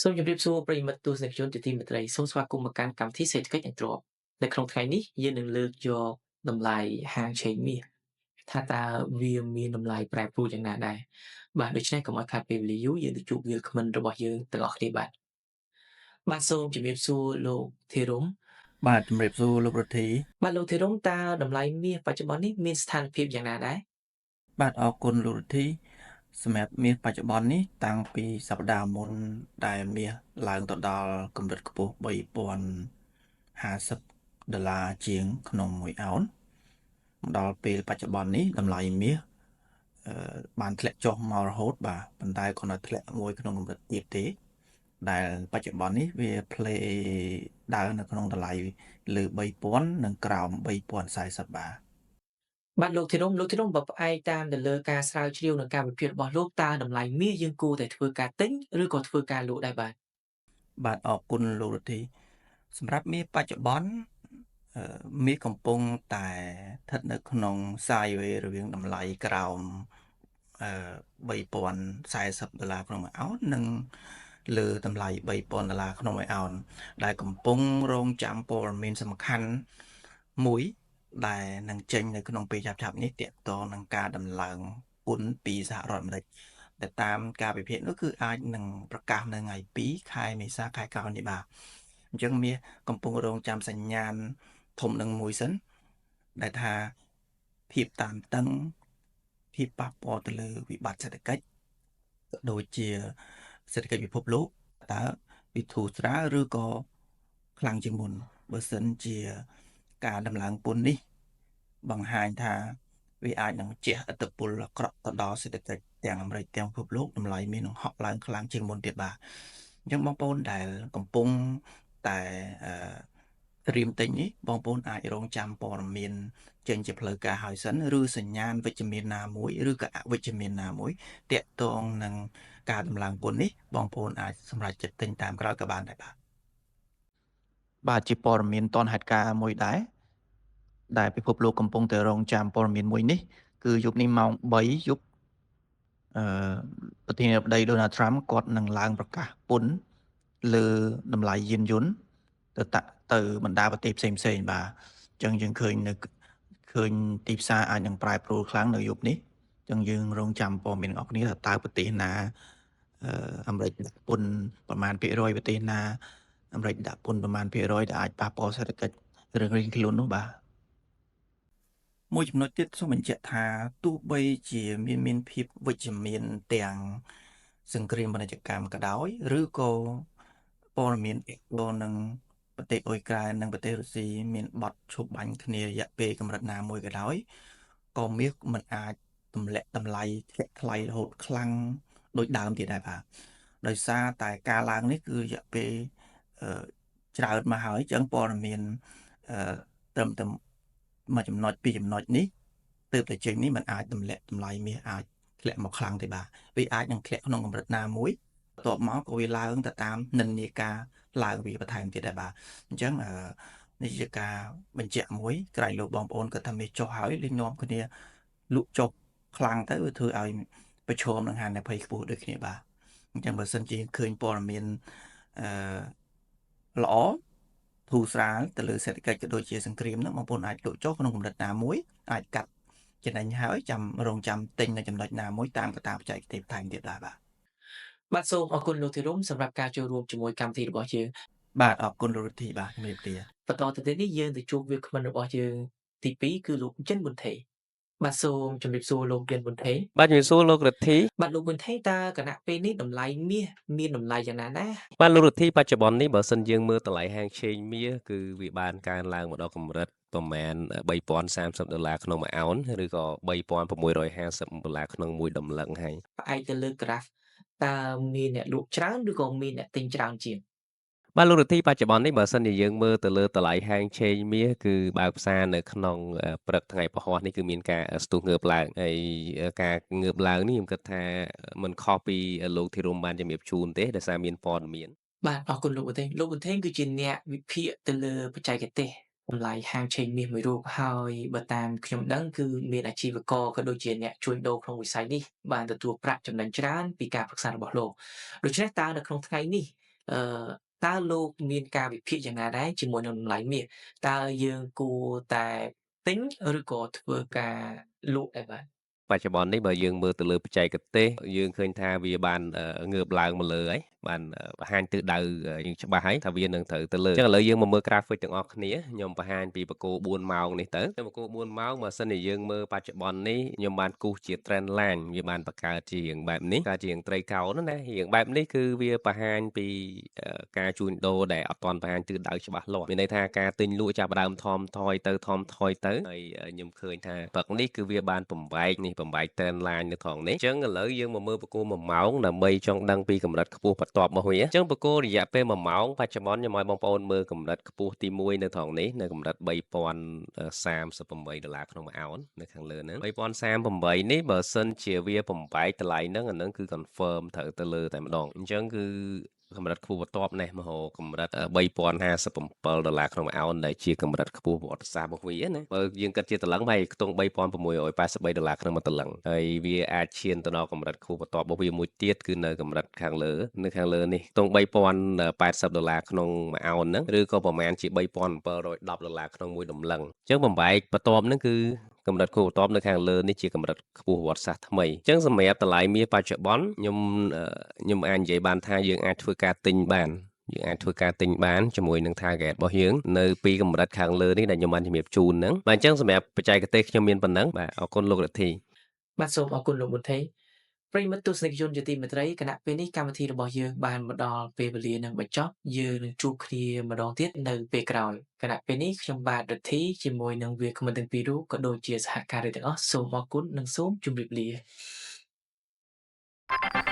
សូមជម្រាបសួរប្រិយមិត្តទស្សនិកជនជាទីមេត្រីសូមស្វាគមន៍មកកាន់កម្មវិធីសេដ្ឋកិច្ចនិងទ្រព្យនៅក្នុងថ្ងៃនេះយើងនឹងលើកយកតម្លៃហាងឆេងមាសថាតើវាមានតម្លៃប្រែប្រួលយ៉ាងណាដែរបាទដូច្នេះកុំឲ្យខាតពេលវេលាយូរយើងទៅជួបវាគ្មិនរបស់យើងទាំងអស់គ្នាបាទបាទសូមជម្រាបសួរលោកធីរុំ បាទជំរាបសួរលោករទ្ធី បាទលោកធីរុំតើតម្លៃមាសបច្ចុប្បន្ននេះមានស្ថានភាពយ៉ាងណាដែរ បាទអរគុណលោករទ្ធីសម្រាប់មាសបច្ចុប្បន្ននេះតាំងពីសប្តាហ៍មុនដែលមាសឡើងទៅដល់កម្រិតខ្ពស់3050ដុល្លារជាងក្នុងមួយអោនមកដល់ពេលបច្ចុប្បន្ននេះតម្លៃមាសបានធ្លាក់ចុះមករហូតបាទប៉ុន្តែគ្រាន់តែធ្លាក់មួយក្នុងកម្រិតទាបទេដែលបច្ចុប្បន្ននេះវា play ដើរនៅក្នុងតម្លៃលើ3000និងក្រោម3040បាទ បាទលោកធីរុំលោកធីរុំបើផ្អែកតាមទៅលើការស្រាវជ្រាវនិងការវិភាគរបស់លោកតើតម្លៃមាសយើងគួរតែធ្វើការទិញឬក៏ធ្វើការលក់ដែរបាទ បាទអរគុណលោករទ្ធីសម្រាប់មាសបច្ចុប្បន្នមាសកំពុងតែស្ថិតនៅក្នុង sideways រវាងតម្លៃក្រោម3040ដុល្លារក្នុងមួយអោននិងលើតម្លៃ3000ដុល្លារក្នុងមួយអោនដែលកំពុងរងចាំព័ត៌មានសំខាន់មួយដែលនឹងចេញនៅក្នុងពេលឆាប់ៗនេះទាក់ទងនឹងការដំឡើងពន្ធពីសហរដ្ឋអាមេរិកដែលតាមការវិភាគនោះគឺអាចនឹងប្រកាសនៅថ្ងៃ2ខែមេសាខែក្រោយនេះបាទអញ្ចឹងមាសកំពុងរងចាំសញ្ញាណធំនឹងមួយសិនដែលថាភាពតានតឹងភាពប៉ះពាល់ទៅលើវិបត្តិសេដ្ឋកិច្ចក៏ដូចជាសេដ្ឋកិច្ចពិភពលោកតើវាធូរស្រាលឬក៏ខ្លាំងជាងមុនបើសិនជាការដំឡើងពន្ធនេះបង្ហាញថាវាអាចនឹងជះឥទ្ធិពលអាក្រក់ទៅដល់សេដ្ឋកិច្ចទាំងអាមេរិកទាំងពិភពលោកតម្លៃមាសនឹងហក់ឡើងខ្លាំងជាងមុនទៀតបាទអញ្ចឹងបងប្អូនដែលកំពុងតែអឺត្រៀមទិញនេះបងប្អូនអាចរងចាំព័ត៌មានចេញជាផ្លូវការហើយសិនឬសញ្ញាណវិជ្ជមានណាមួយឬក៏អវិជ្ជមានណាមួយទាក់ទងនឹងការដំឡើងពន្ធនេះបងប្អូនអាចសម្រេចចិត្តទិញតាមក្រោយក៏បានដែរបាទបាទជាព័ត៌មានតនហេតុការណ៍មួយដែរដែលពិភពលោកកំពុងតែរងចាំព័ត៌មានមួយនេះគឺយប់នេះម៉ោង3យប់អឺប្រធានាធិបតីដូណាល់ត្រាំគាត់នឹងឡើងប្រកាសពន្ធលើតម្លៃយានយន្តទៅតាក់ទៅបណ្ដាប្រទេសផ្សេងផ្សេងបាទអញ្ចឹងយើងឃើញនៅឃើញទីផ្សារអាចនឹងប្រែប្រួលខ្លាំងនៅយប់នេះអញ្ចឹងយើងរងចាំព័ត៌មានរបស់គ្នាថាតើប្រទេសណាអាមេរិកដាក់ពន្ធប្រមាណភាគរយប្រទេសណាអាមេរិកដាក់ពន្ធប្រមាណភាគរយដែលអាចប៉ះពាល់សេដ្ឋកិច្ចរឿងរៀងខ្លួននោះបាទមួយចំណុចទៀតសូមបញ្ជាក់ថាទោះបីជាមានភាពវិជ្ជមានទាំងសង្គ្រាមពាណិជ្ជកម្មក៏ដោយឬក៏ព័ត៌មានទាក់ទងនឹងប្រទេសអ៊ុយក្រែននិងប្រទេសរុស្ស៊ីមានបទឈប់បាញ់គ្នារយៈពេលកម្រិតណាមួយក៏ដោយក៏មាសមិនអាចទម្លាក់តម្លៃធ្លាក់ថ្លៃរហូតខ្លាំងដូចដើមទៀតដែរបាទដោយសារតែការឡើងនេះគឺរយៈពេលច្រើនមកហើយអញ្ចឹងព័ត៌មានត្រឹមតែមួយចំណុចពីរចំណុចនេះទើបតែចេញនេះมันអាចទម្លាក់តម្លៃមាសអាចធ្លាក់មកខ្លាំងទេបាទវាអាចនឹងធ្លាក់ក្នុងកម្រិតណាមួយបន្ទាប់មកក៏វាឡើងទៅតាមនិន្នាការឡើងវាបន្ថែមទៀតដែរបាទអញ្ចឹងនេះជាការបញ្ជាក់មួយក្រែងលោកបងប្អូនគាត់ថាមាសចុះហើយលេងនាំគ្នាលក់ចុះខ្លាំងទៅវាធ្វើឲ្យប្រឈមនឹងហានិភ័យខ្ពស់ដូចគ្នាបាទអញ្ចឹងបើសិនជាឃើញព័ត៌មានអឺល្អធូរស្រាលទៅលើសេដ្ឋកិច្ចក៏ដូចជាសង្គ្រាមហ្នឹងបងប្អូនអាចលក់ចុះក្នុងកម្រិតណាមួយអាចកាត់ចំណេញហើយចាំរងចាំទិញនៅចំណុចណាមួយតាមកត្តាបច្ចេកទេសបន្ថែមទៀតដែរបាទ បាទសូមអរគុណលោកធីរុំសម្រាប់ការចូលរួមជាមួយកម្មវិធីរបស់យើង បាទអរគុណលោករទ្ធីបាទជំរាបលា បន្តទៅទៀតនេះយើងទៅជួបវាគ្មិនរបស់យើងទី2គឺលោកចិនប៊ុនថេបាទសូមជម្រាបសួរលោកចិនប៊ុនថេ បាទជំរាបសួរលោករទ្ធី បាទលោកប៊ុនថេតើគណៈពេលនេះតម្លៃមាសមានតម្លៃយ៉ាងណាដែរ បាទលោករទ្ធីបច្ចុប្បន្ននេះបើសិនយើងមើលតម្លៃហាងឆេងមាសគឺវាបានកើនឡើងមកដល់កម្រិតប្រមាណ3030ដុល្លារក្នុងមួយអោនឬក៏3650ដុល្លារក្នុងមួយតម្លឹងហើយ ផ្អែកទៅលើក្រាហ្វតើមានអ្នកលក់ច្រើនឬក៏មានអ្នកទិញច្រើនជាង បាទលោករទ្ធីបច្ចុប្បន្ននេះបើសិនជាយើងមើលទៅលើតម្លៃហាងឆេងមាសគឺបើកផ្សារនៅក្នុងព្រឹកថ្ងៃពហុនេះគឺមានការស្ទុះងើបឡើងហើយការងើបឡើងនេះខ្ញុំគិតថាមិនខុសពីលោកធីរុំបានជំរាបជូនទេដោយសារមានព័ត៌មាន បាទអរគុណលោកប៊ុនថេងលោកប៊ុនថេងគឺជាអ្នកវិភាគទៅលើបច្ចេកទេសតម្លៃហាងឆេងមាសមួយរូបហើយបើតាមខ្ញុំដឹងគឺមានអាជីវករក៏ដូចជាអ្នកជួញដូរក្នុងវិស័យនេះបានទទួលប្រាក់ចំណេញច្រើនពីការប្រឹក្សារបស់លោកដូច្នេះតើនៅក្នុងថ្ងៃនេះ អឺតើលោកមានការវិភាគយ៉ាងណាដែរជាមួយនឹងតម្លៃមាសតើយើងគួរតែទិញឬក៏ធ្វើការលក់ដែរបាទ? បច្ចុប្បន្ននេះបើយើងមើលទៅលើបច្ចេកទេសយើងឃើញថាវាបានងើបឡើងមកលើហើយបានបង្ហាញទិសដៅយើងច្បាស់ហើយថាវានឹងត្រូវទៅលើអញ្ចឹងឥឡូវយើងមកមើល graphic ទាំងអស់គ្នាខ្ញុំបង្ហាញពីបកគោ4ម៉ោងនេះទៅបកគោ4ម៉ោងបើសិនជាយើងមើលបច្ចុប្បន្ននេះខ្ញុំបានគូសជា trend line វាបានបង្កើតជារៀងបែបនេះកើតជារៀងត្រីកោណណារៀងបែបនេះគឺវាបង្ហាញពីការជួញដូរដែលអត់ទាន់បង្ហាញទិសដៅច្បាស់លាស់មានន័យថាការទិញលក់ចាប់ផ្ដើមថមថយទៅថមថយទៅហើយខ្ញុំឃើញថាព្រឹកនេះគឺវាបានបំបែកនេះបំបែក trend line នៅត្រង់នេះអញ្ចឹងឥឡូវយើងមកមើលបកគោ1ម៉ោងដើម្បីចង់ដឹងពីកម្រិតខ្ពស់បន្ទាប់មកវាអញ្ចឹងបកគោរយៈពេល1ម៉ោងបច្ចុប្បន្នខ្ញុំឲ្យបងប្អូនមើលកម្រិតខ្ពស់ទី1នៅត្រង់នេះនៅកម្រិត3038ដុល្លារក្នុងមួយអោននៅខាងលើហ្នឹង3038នេះបើសិនជាវាបំបែកតម្លៃហ្នឹងអាហ្នឹងគឺ confirm ត្រូវទៅលើតែម្ដងអញ្ចឹងគឺកម្រិតខ្ពស់បន្ទាប់នេះមករកកម្រិត3057ដុល្លារក្នុងមួយអោនដែលជាកម្រិតខ្ពស់ប្រវត្តិសាស្ត្ររបស់វាណាបើយើងគិតជាតលឹងបែរខ្ទង់3683ដុល្លារក្នុងមួយតលឹងហើយវាអាចឈានទៅដល់កម្រិតខ្ពស់បន្ទាប់របស់វាមួយទៀតគឺនៅកម្រិតខាងលើនៅខាងលើនេះខ្ទង់3080ដុល្លារក្នុងមួយអោនហ្នឹងឬក៏ប្រមាណជា3710ដុល្លារក្នុងមួយតម្លឹងអញ្ចឹងបំបែកបន្ទាប់ហ្នឹងគឺកម្រិតខ្ពស់បន្ទាប់នៅខាងលើនេះជាកម្រិតខ្ពស់ប្រវត្តិសាស្ត្រថ្មីអញ្ចឹងសម្រាប់តម្លៃមាសបច្ចុប្បន្នខ្ញុំខ្ញុំអាចនិយាយបានថាយើងអាចធ្វើការទិញបានយើងអាចធ្វើការទិញបានជាមួយនឹង target របស់យើងនៅពីកម្រិតខាងលើនេះដែលខ្ញុំបានជំរាបជូនហ្នឹងបាទអញ្ចឹងសម្រាប់បច្ចេកទេសខ្ញុំមានប៉ុណ្ណឹងបាទអរគុណលោករទ្ធី បាទសូមអរគុណលោកប៊ុនថេប្រិយមិត្តទស្សនិកជនជាទីមេត្រីខណៈពេលនេះកម្មវិធីរបស់យើងបានមកដល់ពេលវេលានឹងបញ្ចប់យើងនឹងជួបគ្នាម្ដងទៀតនៅពេលក្រោយខណៈពេលនេះខ្ញុំបាទរិទ្ធីជាមួយនឹងវាគ្មិនទាំងពីររូបក៏ដូចជាសហការីទាំងអស់សូមអរគុណនិងសូមជម្រាបលា។